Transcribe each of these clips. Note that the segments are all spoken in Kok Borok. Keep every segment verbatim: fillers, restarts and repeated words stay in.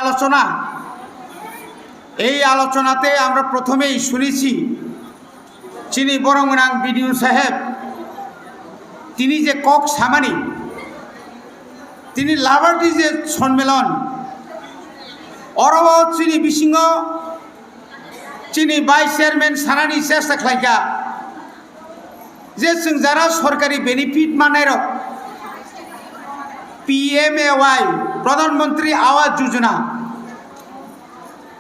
আলোচনা, এই আলোচনাতে আমরা প্রথমেই শুনেছি চিনি বড় গণাং বিডিও সাহেব, তিনি যে কক সামানি, তিনি লাভার্টি যে সম্মেলন, অরব চিনি বিসিংহ চিনি ভাইস চেয়ারম্যান সানানি চেষ্টা খাইকা যে जों যারা সরকারি বেনিফিট মানাইরক পিএমএওয়াই, প্রধানমন্ত্রী আবাস যোজনা,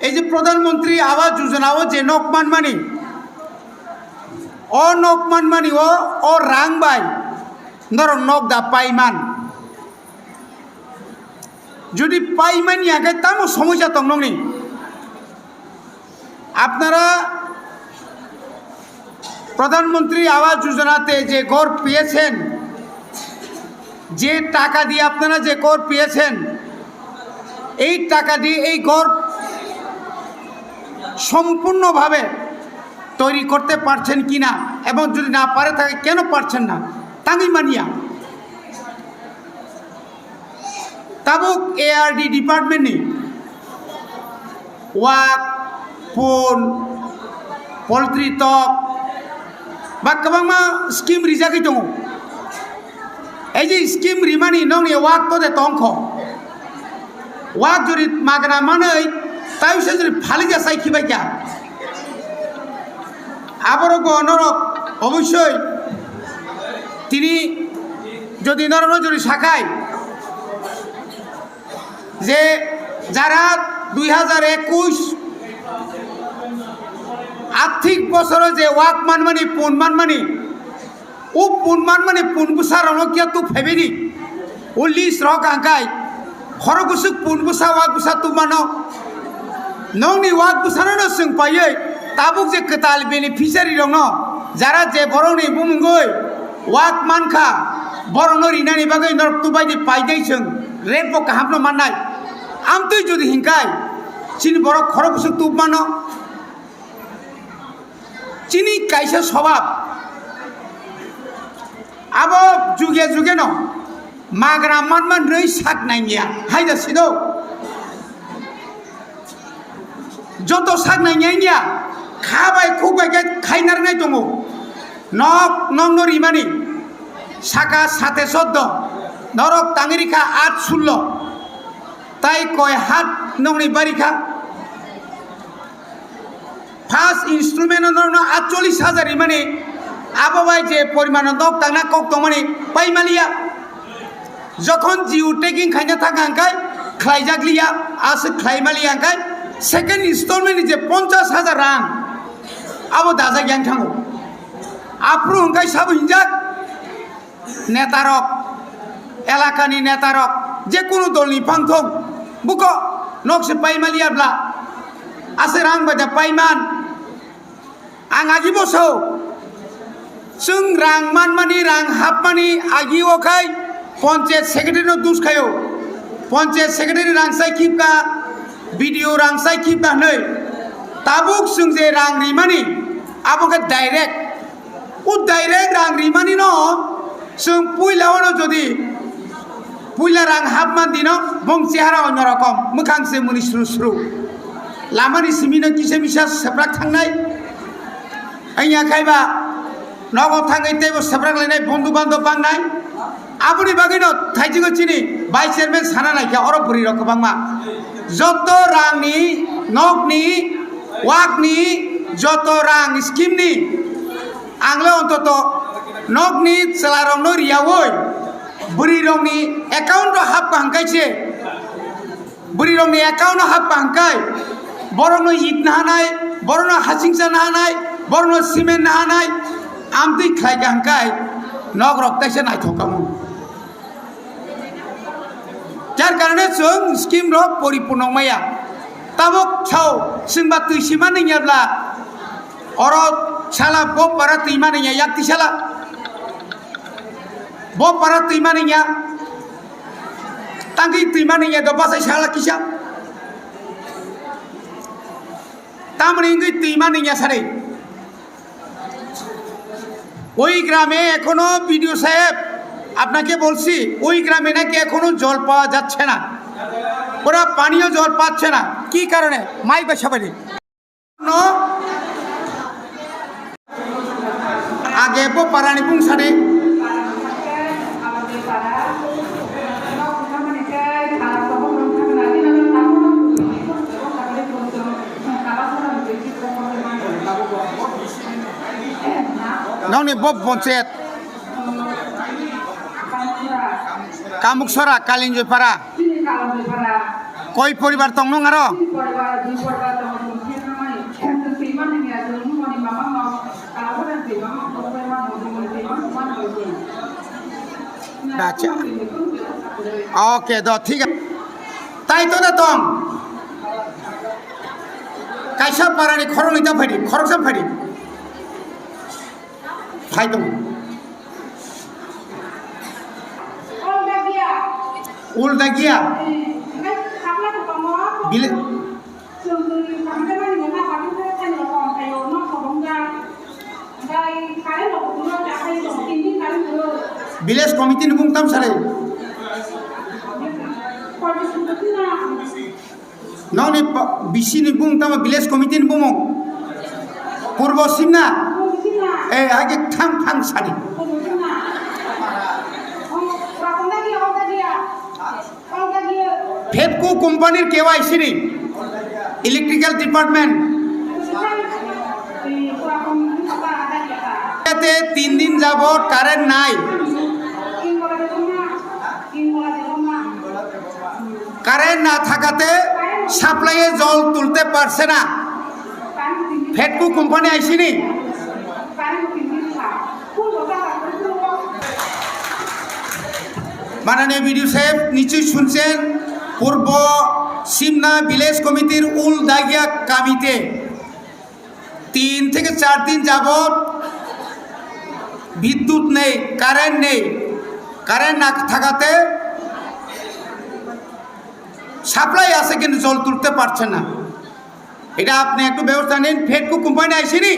এই যে প্রধানমন্ত্রী আবাস যোজনা ও যে nok manmani, o nok manmani o, o rang bai norok nok da paiman. Jodi paiman ya khe tamo somosya tong nokni? আপনারা প্রধানমন্ত্রী আবাস যোজনাতে যে ঘর পেয়েছেন, যে টাকা দিয়ে আপনারা যে ঘর পেয়েছেন, এই টাকা দিয়ে এই ঘর সম্পূর্ণভাবে তৈরি করতে পারছেন কিনা, এবং যদি না পারে থাকে কেন পারছেন না, tangwi manya. Tabuk A R D department ni wak, pun, poultry tok ba kwbangma scheme rijagwi tongo. Ei je scheme rimani nokni wak to de tongkho. Wak jori magna manwi taiwisa jori phalija sai khibaikha. Aborok bo norok oboisoi tini jodi norokno jodi sakai je jara dui hajar ekush athik bosoro je wak manmani, pun manmani, o pun manmani pun bwsa rokno kiya tu phaibini. O list rok angkai khoro kusuk pun bwsa wak bwsa tubmano. Nokni wak bwsano no chwng paiwi tabuk je kwtal beneficiary rokno jara je borokni bumungwi wak mankha, borokno rinani bagwi norok tubaidi paidai chwng rate bo kahamno mannai. Amtwi jodi hinkai chini borok khoro kusuk tubmano. Chini kaisa swbab, abo juge juge no magra manma nwi sak nangya, hai da sido. Joto sak nangya, kha bai khuk bai khe khainarnai tongo. Nok, nok no rimani saka sate soddo, norok tangwi rikha at sullo, tai koi hat nokni bari kha. First installment no norokno atchollis hajar rimani, abo bai je porimano nok tangna kok tongmani paimaliya. Jokhon geo tagging khaina thang hangkai khlaijak liya, aswk khlaimaliya hangkai second installment ni je ponchas hajar rang abo dajak yang thango. Aphuru hangkai sabo hinjak netarok, elakani netarok, je kunu dolni phang thung, buko nok se paimaliya bla, ase rang bai da paiman. Ang agi bo sao, chwng rang manmani, rang hapmani agi o khai ponchayat secretary no dus khaio, ponchayat secretary rang sai khipka, B D O rang sai khipka hwnwi, tabuk chwng je rang rimani abo khe direct. O direct rang rimani no chwng puila o no jodi puila rang hapman dino bong chehara onno rokom, mwkhang se muni sru sru. Lamani simi no kisa misa seprak thangnai. Wngya khai ba nogo thangwi teibo seprak lainai, bondhu bandhob bangnai. Aboni bagwi no thaijigo chini vice chairman sana naikha oro bwrwi rok kwbangma. Joto rangni, nokni, wakni, joto rang scheme ni Ang le ontoto nokni chwlarokno riyaui bwrwirokni account-o hapkha hwnkhe se, bwrwirokni account-o hapkha hwnkhe borokno it nahanai, borokno hasingcha nahanai, borokno cement nahanai, amtwi khlaikha hwnkhe nokrok teisa naithok tongmung. Jar karone chwng scheme rok poripurno wngmaya. Tabuk sao chwngba twi sima nungya bla, oro sala bo para twi ma nungya, yak twi sala. Bo para twi ma nungya. Tangki twi ma nungya do basai sala kisa. Tamoni wngwi twi ma nungya sari. ওই গ্রামে এখনো, বিডিও সাহেব, আপনাকে বলছি, ওই গ্রামে নাকি এখনো জল পাওয়া যাচ্ছে না। Pura paniyo jol pachche na, ki karone? Mai bai sabai di. No? Age bo parani bung sadi. Nokni bo panchayat. Kamuksora, Kalinjoipara. Koi poribar tong nung aro? Acha. Oke, do, thik ase. Tai to da tong. Kaisa parani khoroknwi ta phaidi, khoroksa phaidi. Phai tong. Uldagia. Bile- Village committee ni bung tam sare. Nokni pa-, bisi ni bung tamo village committee ni bumung? Purbo Simna? Eh, hai khe thang thang sadi. Fedco company-r K Y C ni electrical department. Ete tin din jabot current nai. Current na thakate supply e jol tulte parse na. Fedco company aisini. Manani B D O saheb, nichoi sunchen, Purbo Simna Village Committee-r Uldagia kamite tin theke char din jabot bidyut nei, current nei, current na thakate supply ashe kintu jol tulte parche na. এটা আপনি একটু ব্যবস্থা নিন, ফেডকো কোম্পানি আইসিনি।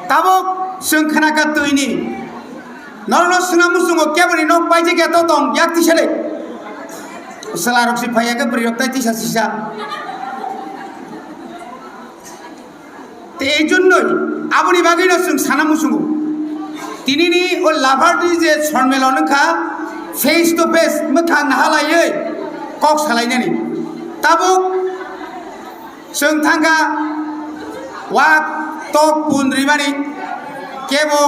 Tabuk chwng khna kha twi ni. Norok no swngna muchungo keboni nok paijak ya to tong yak tisa de. Chwla rok si phai ya khe bwrwi rok tai tisa sisa. Te ei jonnoi aboni bagwi no chwng sana muchungo. Tini ni o labar ni je sonmelon wngkha face to face mwkhang nahalaiwi kok salainani. Tabuk Chwng thangkha wak tok pun rimani, kebo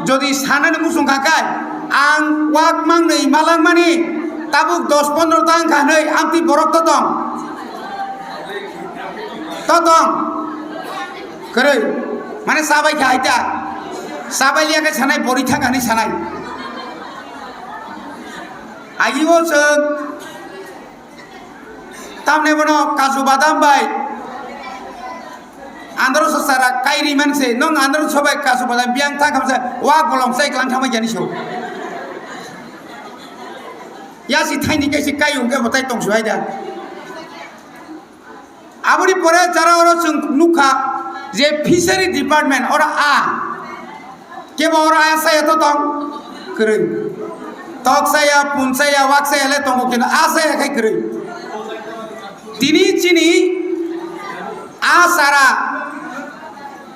jodi sanani muchung kha khe, ang wak mangnwi malangmani tabuk dos pondro ta wngkha hwnwi amtwi borok to tong. To tong. Kwrwi. Mane chabai kha haita. Chabai liya khe sanai, bori thangkha hwnwi sanai. Agio chwng Tamni bono kaju badam bai andro so sara kai ri man se, nong andro so bai kaju badam biang thang khamsa wa golom sai klang thangma jani so. Ya si thaini kai si kai ungke botai tong suai da. Aboni pore jara oro chwng nukha je fishery department oro a Kebo oro a saya to tong? Kwrwi. Tok saya, pun saya, wak saya le tongo, kintu a saya khai kwrwi. Tini chini a sara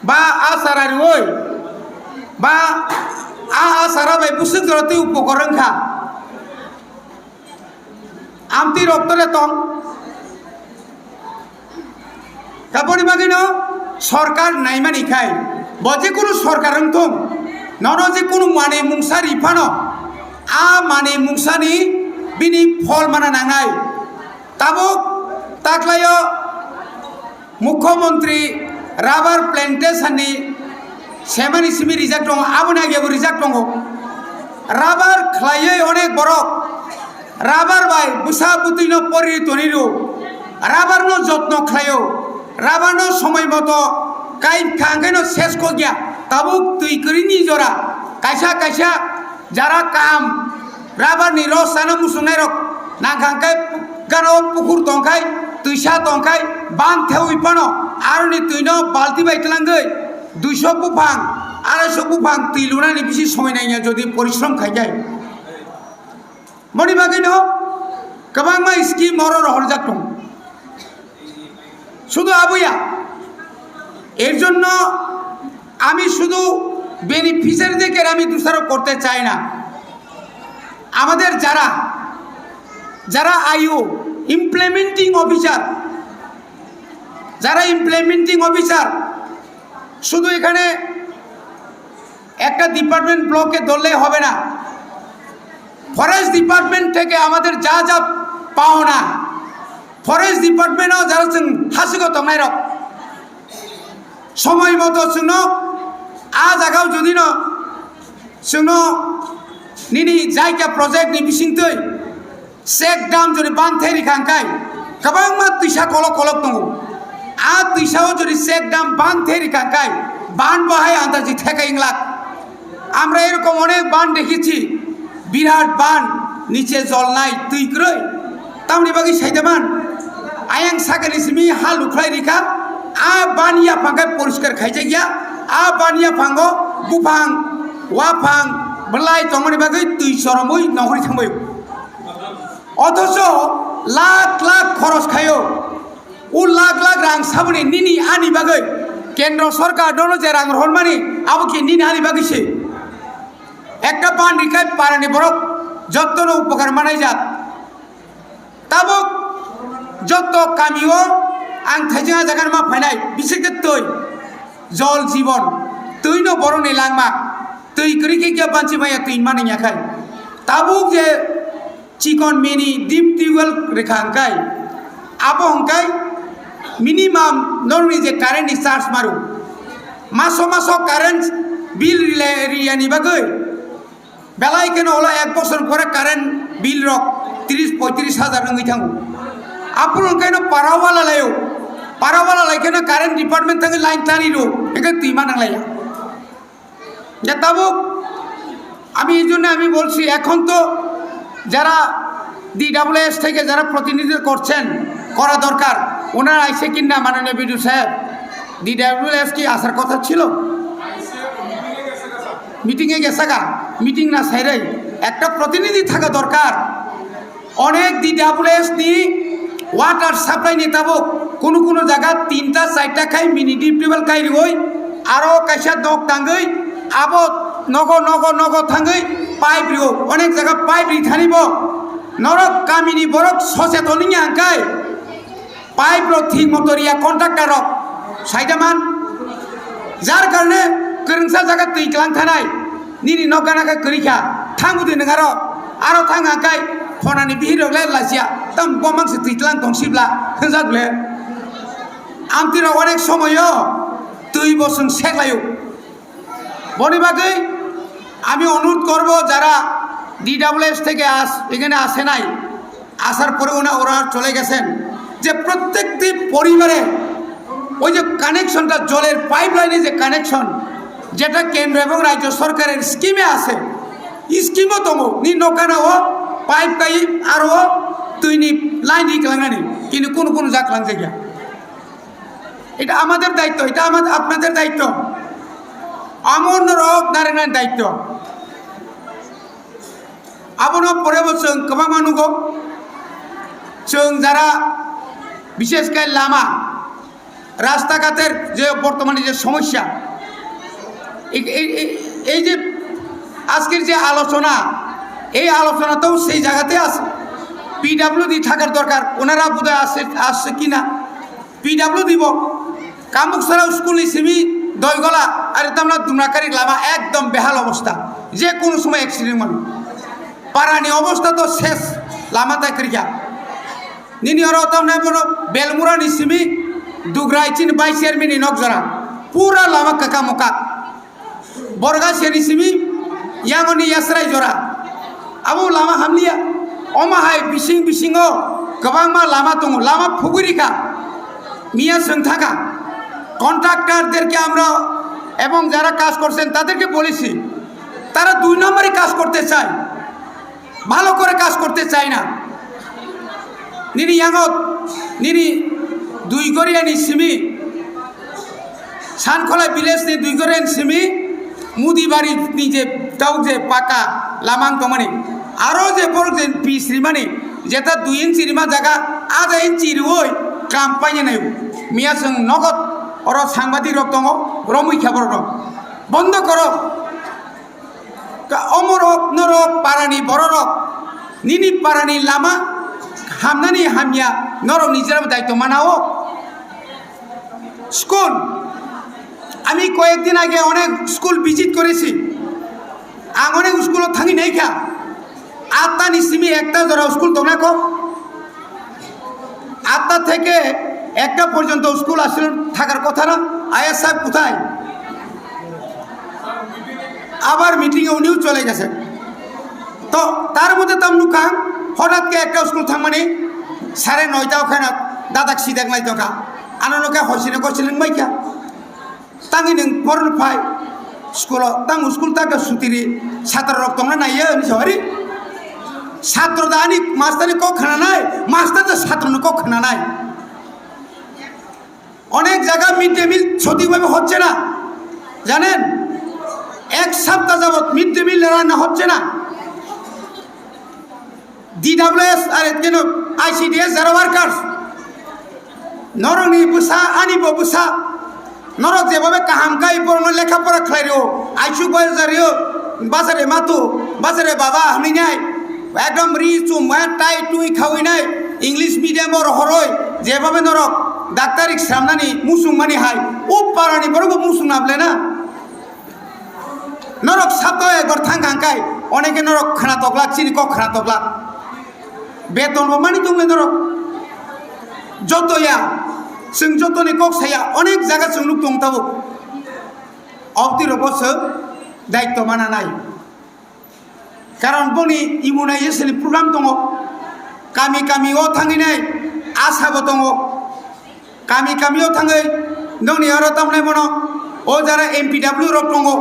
ba a sara riwi ba a a sara bai bwswk jora tei upokor wngkha. Amtwi rok tole tong. Aboni bagwino sorkar naimani khai, bo je kunu sorkar wngthung, nono je kunu manwi mungsa ri phano, a manwi mungsani bini phol mana nangnai. Tabuk taklaio Mukhyamantri rubber plantation ni semani simi rijak tongo, aboni agebo rijak tongo. Rubber khlaiwi onek borok rubber bai bwsa bwtwi no pori toni rw, rubber no jotno khlaio, rubber no somoi moto kai kha hwnkhe no ses kok ya, tabuk twi kwrwi ni jora kaisa kaisa Jara kaham rubber ni ros sana muchungnai rok nangkha hwnkhe gana o pukur tongkhai, twisa tongkhai, ban thewi phano aroni twi no balti bai twlangwi duiso buphang, araiso buphang twi lunani bisi somoi nangya jodi porishrom khai khai. Moni bagwi no Kwbangma scheme oro rohorjak tongo. শুধু আবুয়া, এর জন্য আমি শুধু বেনিফিশিয়ারিদেরকে আমি দোষারোপ করতে চাই না। আমাদের যারা, যারা আইও, ইমপ্লিমেন্টিং অফিসার, যারা ইমপ্লিমেন্টিং অফিসার, শুধু এখানে একটা ডিপার্টমেন্ট ব্লকে ধরলেই হবে না। ফরেস্ট ডিপার্টমেন্ট থেকে আমাদের যা যা পাওনা, ফরেস্ট ডিপার্টমেন্টও যারা जों hasigo tongnai rok, সময় মতো जोंनो, আ জায়গাও যদি ন जोंनो nini jaika project ni bisingtwi check dam যদি বান thai rikha hwnkhe, kwbangma twisa kolok kolok tongo. A twisao যদি চেক ডাম বান thai rikha hwnkhe, বান bahai andaji thekai wnglak. আমরা এরকম অনেক বান দেখেছি, বিরাট বান, নিচে জল নাই, twi kwrwi. Tamoni bagwi saidaman, ayang sakani simi ha lukhlai rikha, a ban yaphang khe poriskar khaijakya, a ban yaphango buphang, waphang, bwlai tongmani bagwi twi choromwi nohori thangbaio. Othocho lakh lakh khoros khaio. O lakh lakh rang saboni nini ani bagwi kendro sorkar nono je rang rohormani abo khe nini ani bagwi se. Ekta ban rikhai parani borok jottono upokar manaijak. Tabuk jotto kamio ang thaijak jaga ma phainai bisekhe twi, jol jibon, twino borokni langma, twi kwrwi khe khe banchi maya twi mani yakhai. Tabuk je chikon mini deep tubewell rikha hwnkhe, abo hwnkhe minimum norokni je current ni charge maru, maso maso current bill rile-, riyani bagwi belai kheno olo ek bosor pore current bill rok tris poitris hajar wngwi thango. Aphuru hwnkhe no parawala laio, parawala lai kheno current department thangwi line tani rw, hwnkhe twi ma nanglaiya. যে তাবুক আমি এই জন্য আমি বলছি, এখন তো যারা ডিডাব্লিউএস থেকে যারা প্রতিনিধিত্ব করছেন, করা দরকার, ওনারা আইসে কিনা মাননীয় বিডিও সাহেব? ডিডাব্লিউএস কি আসার কথা ছিল? মিটিংয়ে গেছে গা, মিটিং না সেরেই একটা প্রতিনিধি থাকা দরকার। Onek D W S ni water supply ni tabuk kunu kunu jaga tinta charta khai mini deep tubewell kai rwi, aro kaisa nok tangwi abo nogo, nogo, nogo thangwi pipe rwo, onek jaga pipe ri thani bo. Norok kamini borok socheton wngya hwnkhe pipe rok thik moto riya contractor rok saida man, jar karone kwrwngsa jaga twi tlang thanai. Nini nok gana khe kwrwi kha, thang bwtwi nwng aro, aro thang hang khai phonani bihik rok le lasia, tam bomang se twi tlang tong sibla hwnjak le. Amtwi rok onek somoyo twi bo chwng sek laio. Boni bagwi আমি অনুরোধ করব যারা ডিডাব্লিউএস থেকে আস-, এখানে আসে নাই, আসার পরে ওনা-, ওরা চলে গেছেন, যে প্রত্যেকটি পরিবারে ওই যে কানেকশনটা, জলের পাইপলাইনে যে কানেকশন, যেটা কেন্দ্র এবং রাজ্য সরকারের স্কিমে আছে, স্কিমও তো নি নৌকানা ও পাইপ পাই আর ও তুই নি লাইন দিয়ে গেলাঙ্গানি, কিন্তু কোনো কোনো জাত লাং জায়গা। এটা আমাদের দায়িত্ব, এটা আমাদের, আপনাদের দায়িত্ব, আমার রোগ নারায়ণের দায়িত্ব। Abono pore bo chwng kwbangma nugo. Chwng jara, bishesh khe lama, rasta ghater je bortomane je somosya, ei, ei, ei, ei je ajker je alochona, ei alochona to sei jagate as-, P W D thakar dorkar, onara budai asche, asche kina? P W D bo Kamuksara school ni simi Doigola, are tamna Dumrakari lama ekdom behal obosta. Je kono somoy accident mano. Para ni obosta to ses, lama tai krikha. Nini oro tamna bono Belmura ni simi Dugrai chini vice chairman ni nok jora. Pura lama kaka muka. Borga seri simi, yangoni yasrai jora. Abo lama hamliya. Oma hai bising bisingo kwbangma lama tongo. Lama phugui rikha. Miya chwng thaka. কন্ট্রাক্টরদেরকে আমরা এবং যারা কাজ করছেন তাদেরকে বলেছি, তারা দুই নম্বরে কাজ করতে চায়। ভালো করে কাজ করতে চায় না। Nini yango, nini Duigoria ni simi, Sankhola village ni Duigoria ni simi, Mudibari ni je tau je paka lamang tongmani, aro je borok je pis rimani, Jeta dui inchi rima jaga, ada inchi riwi kam paina nai. Miya chwng nogot oro sangbadik rok tongo, romwi khe borok rok. Bondo koro. Ka-, omorok, norok, parani bororok, nini parani lama hamnani hamya, norok nijera daityo manao. School, আমি কয়েকদিন আগে অনেক school visit করেছি। Ang onek school o thangwi naikha, atta ni simi ekta jora school tongna ko, atta theke ekta porjonto school asle thakar kotha na, aya sir kothai? Abar meeting e uniu chole geche. To tar moddhe tam nukha, hotat ke ekta school thangmani sare noita okhana dadak sidak lai tongkha, ano nokha hoisine kochileng maikha. Tangwi nwng porno phai school o, tang school ta da sutiri, satro rok tongna naiya ni sawari. Satro da ani master ni kok khana nai, master da satro ni kok khana nai. অনেক জায়গা mid day meal সঠিকভাবে হচ্ছে না, জানেন? এক সপ্তাহ যাবত mid day meal রান্না হচ্ছে না। ডিডাব্লিউএস আর কেন আইসিডিএস যারা ওয়ার্কার্স, নরকনি বুসা, আনিব বুসা, নরক যেভাবে কাহাম কাই পড়ানো লেখাপড়া খেলাইও, আইসু বাজারেও, বাজারে মাতু, বাজারে বাবা হামিনাই, একদম রি চুম, টাই টুই খাওয়াই নাই, ইংলিশ মিডিয়াম ওর হরই, যেভাবে নরক ডাক্তারি সামনানি মুসুম মানি হাই, ও পারানি বড় মুসুম নাবলে না। Norok saptao ekbar thang kha hwnkhe, oneke norok khna toklak, chini kok khna toklak. Beton bo mani tongle norok. Joto ya, chwng jotoni kok saya, onek jaga chwng nuk tong tabuk. Obti rok bo chwng daityo mana nai. Karon boni immunization ni program tongo. Kami kami o thangwi nai asa bo tongo. Kami kami o thangwi nokni aro tamnai bono o jara M P W rok tongo.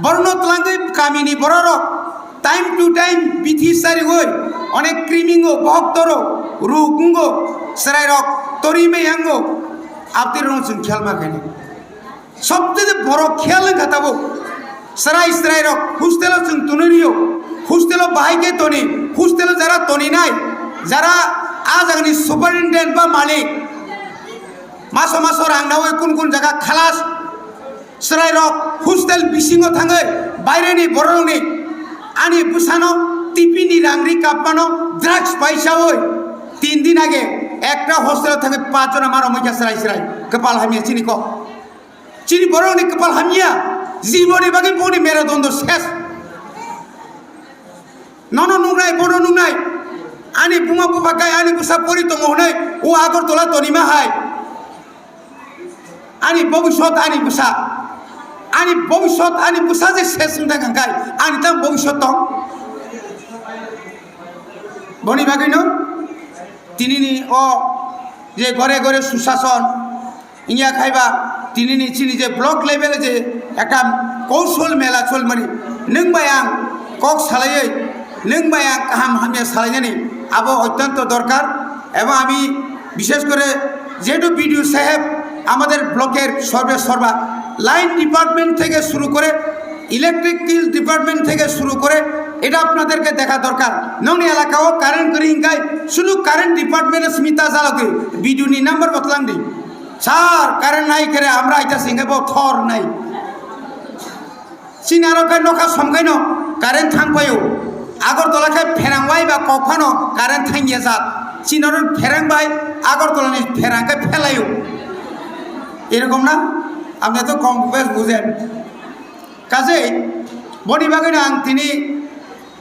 Borno twlangwi kami ni borok rok time to time bithi sariwi onek creaming o, bohok toro, ruk wngo, chwrai rok tori mei yango. Abti rok chwng khel ma khaini. Sobcheye boro khiyal wngkha tabuk. Chwrai chwrai rok hostel o chwng tonwi rw-o. Hostel o bahai khe toni, hostel o jara toni nai, jara a jagani superintendent ba malik maso maso rang nawi kun kun jaga khalas. Chwrai rok hostel bisingo thangwi baireni borokni ani bwsano tipi ni rang ri kapmano drugs pai chawi tin din age ekta hostel o thangwi pach jona ma romwi kha chwrai chwrai kwpal hamya chini kok. Chini borokni kwpal hamya, jiboni bagwi boni mera dondo ses. Nono nuknai, bono nuknai. Ani buma bupha kai ani bwsa pori tongo hwnwi o Agartala tonima hai. Ani bobiswt ani bwsa. Ani bobiswt ani bwsa je ses wngthang kha kai ani tang bobiswt tong. Boni bagwino tinini o je gore gore susason, wngya khaiba tinini chini je block level je ekta kousol mela cholmani, nwng bai ang kok salaiwi, nwng bai ang kaham hamya salainani abo ottonto dorkar. Ebong ami bishesh kore jehetu B D O saheb amader blocker sorbe sorba line department theke shuru kore electrical department theke shuru kore, eta apnaderke dekha dorkar. Nokni elakao current kwrwi hwnkhe shunu current department-o simi ta jalogwi B D O ni number bo twlangdi. Sir, current nai khere amra aita singkhe bo thor nai. Chini aro khe nokha somkhaino current thangpaio. Agartala khe pherang wai ba kok phano current thangya jat. Chini aro pherang bai Agartala ni pherang khe phelaio. Erokom na? Apni to kom bes bujen. Kajei boni bagwino ang tini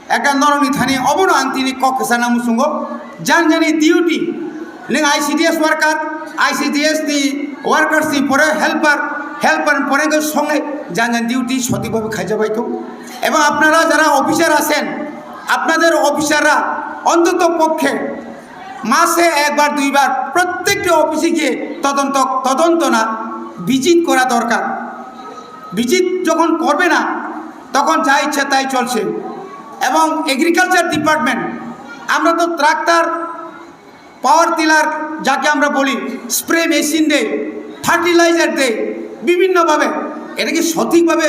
ekta norokni thani obono ang tini kok kwchana muchungo, jani jani duty, nwng I C D S worker, I C D S ni workers ni pore helper, helper ni pore hwnkhe songnai, jani jani duty sothik bhabe khaijak bai thung. Ebong apnara jara officer achen, apnader officer ra ontotto pokkhe mase ekbar duibar prottekti office-e giye todonto, todonto na visit kora dorkar. Visit যখন করবে না, তখন যা ইচ্ছা তাই চলছে। এবং agriculture department, আমরা তো ট্রাক্টর, পাওয়ার টিলার, যাকে আমরা বলি, স্প্রে মেশিন দেয়, ফার্টিলাইজার দেয় বিভিন্নভাবে। এটা কি সঠিকভাবে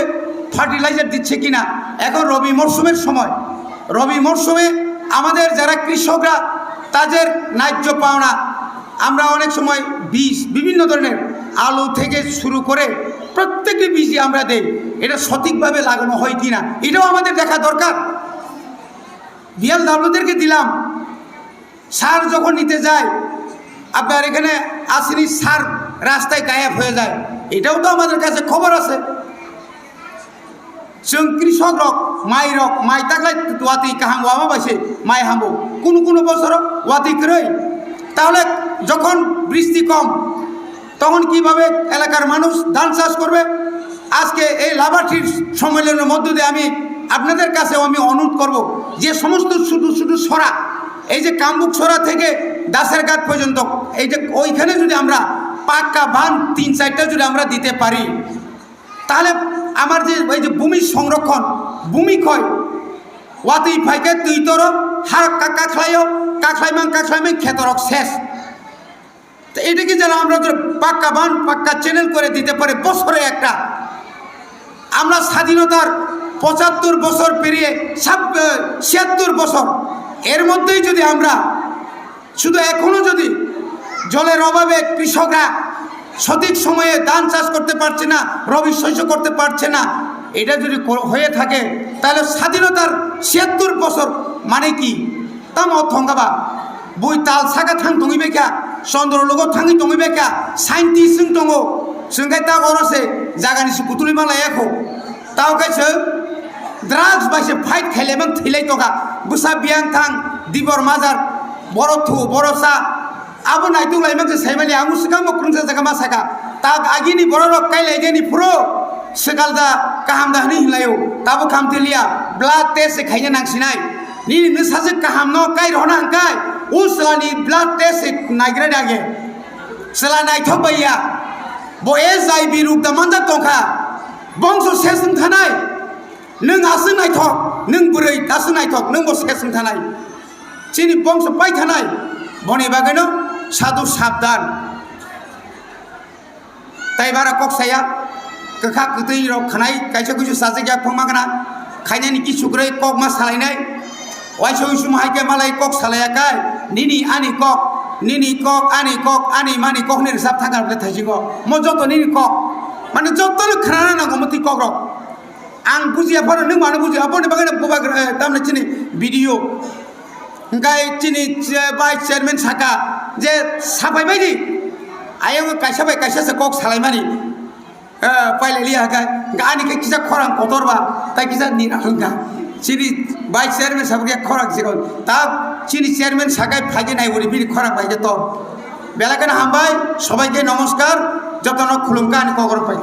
ফার্টিলাইজার দিচ্ছে কিনা? এখন রবি মরশুমের সময়, রবি মরশুমে আমাদের যারা কৃষকরা তাদের ন্যায্য পাওনা। আমরা অনেক সময় বীজ, বিভিন্ন ধরনের আলু থেকে শুরু করে প্রত্যেকটি বীজই আমরা দেই, এটা সঠিকভাবে লাগানো হয় কিনা, এটাও আমাদের দেখা দরকার। বিএলডব্লিউদেরকে দিলাম, সার যখন নিতে যায়, আপনার এখানে আসেনি, সার রাস্তায় গায়েব হয়ে যায়, এটাও তো আমাদের কাছে খবর আছে। Chwng krisok rok, mai rok, mai taklai watwi kaham wama bai se mai hambo, kunu kunu bosoro watwi kwrwi. তাহলে যখন বৃষ্টি কম, তখন কিভাবে এলাকার মানুষ ধান চাষ করবে? আজকে এই লাভার্থী সম্মেলনের মধ্য দিয়ে আমি আপনাদের কাছেও আমি অনুরোধ করব, যে সমস্ত ছোট ছোট সরা, এই যে কামবুক সরা থেকে দাসের ঘাট পর্যন্ত, এই যে ওইখানে যদি আমরা পাক্কা বাঁধ তিন চারটা যদি আমরা দিতে পারি, তাহলে আমার যে এই যে ভূমি সংরক্ষণ, ভূমি ক্ষয়, watwi phaikhe twi toro, ha ka-, kakhlaio, kakhlaimang, kakhlaimang khetorok ses. তো এটাকে যেন আমরা যদি পাক্কা বান, পাক্কা চ্যানেল করে দিতে পারি বছরে একটা। আমরা স্বাধীনতার পঁচাত্তর বছর পেরিয়ে ছাব-, আহ, ছিয়াত্তর বছর, এর মধ্যেই যদি আমরা শুধু এখনো যদি জলের অভাবে কৃষকরা সঠিক সময়ে ধান চাষ করতে পারছে না, রবি শস্য করতে পারছে না, এটা যদি কর-, হয়ে থাকে, তাহলে স্বাধীনতার ছিয়াত্তর বছর মানে কি? Tamo thongkha ba? Bui tal saka thang tongwi bai kha, chondro logo thangwi tongwi bai kha, scientist wng tongo, chwng khe ta oro se jagani se kutulwi ma laiya kho. Tao khe chwng drugs bai se fight khailai mang thwilai tongkha. Bwsa biyang thang, dibor majar, borok thu, borok sa, abo naituk lai mang se saimali, ang swkang bo kwrwngsa jaga ma saka. Ta agini borok rok kailai gani phuru swkal da kaham da hwnwi hinlaio. Tabo khamtiliya, blood test se khaina nang sinai. Nini nwsajwk kahamno kai rwna hwnkhe, o chwlani blood test se naigra dage. Chwla naithok bai ya. Bo H I V ruk da manjak tongkha. Bongso ses wng thanai. Nwng aswk naithok, nwng bwrwi aswk naithok, nwng bo ses wng thanai. Chini bongso pai thanai. Boni bagwino sadhu sabdan. Tai bara kok saya, kwkhak kwtwi rok khnai, kaisa kuisu sajak yak phangma gana, khainani kisu kwrwi kok ma salainai, waisa uisu ma hai khe malai kok salaiya kai, nini ani kok, nini kok, ani kok, ani mani kok ni rwchap thangkha rok le thaisingo, mo joto nini kok, mane joto no khnana nango motwi kok rok. Ang bujiya phano nwng mano bujiya, aboni bagwi no bubagra, eh, tamni chini video. Hwnkhe chini che-, vice chairman saka je saphai bai di. Ayang kaisa bai kaisa se kok salaimani. Eh, pailai liya hwnkhe, hwnkhe ani khe kisa khorang kotor ba, tai kisa nira hwnkha. Chini vice chairman saka khe khorang sikon. Ta chini chairman saka phaikhe nai boni bini khorang bai khe to. Belai kheno hambai, sobai khe nomoskar, jotono khulumkha ani kok rok pai.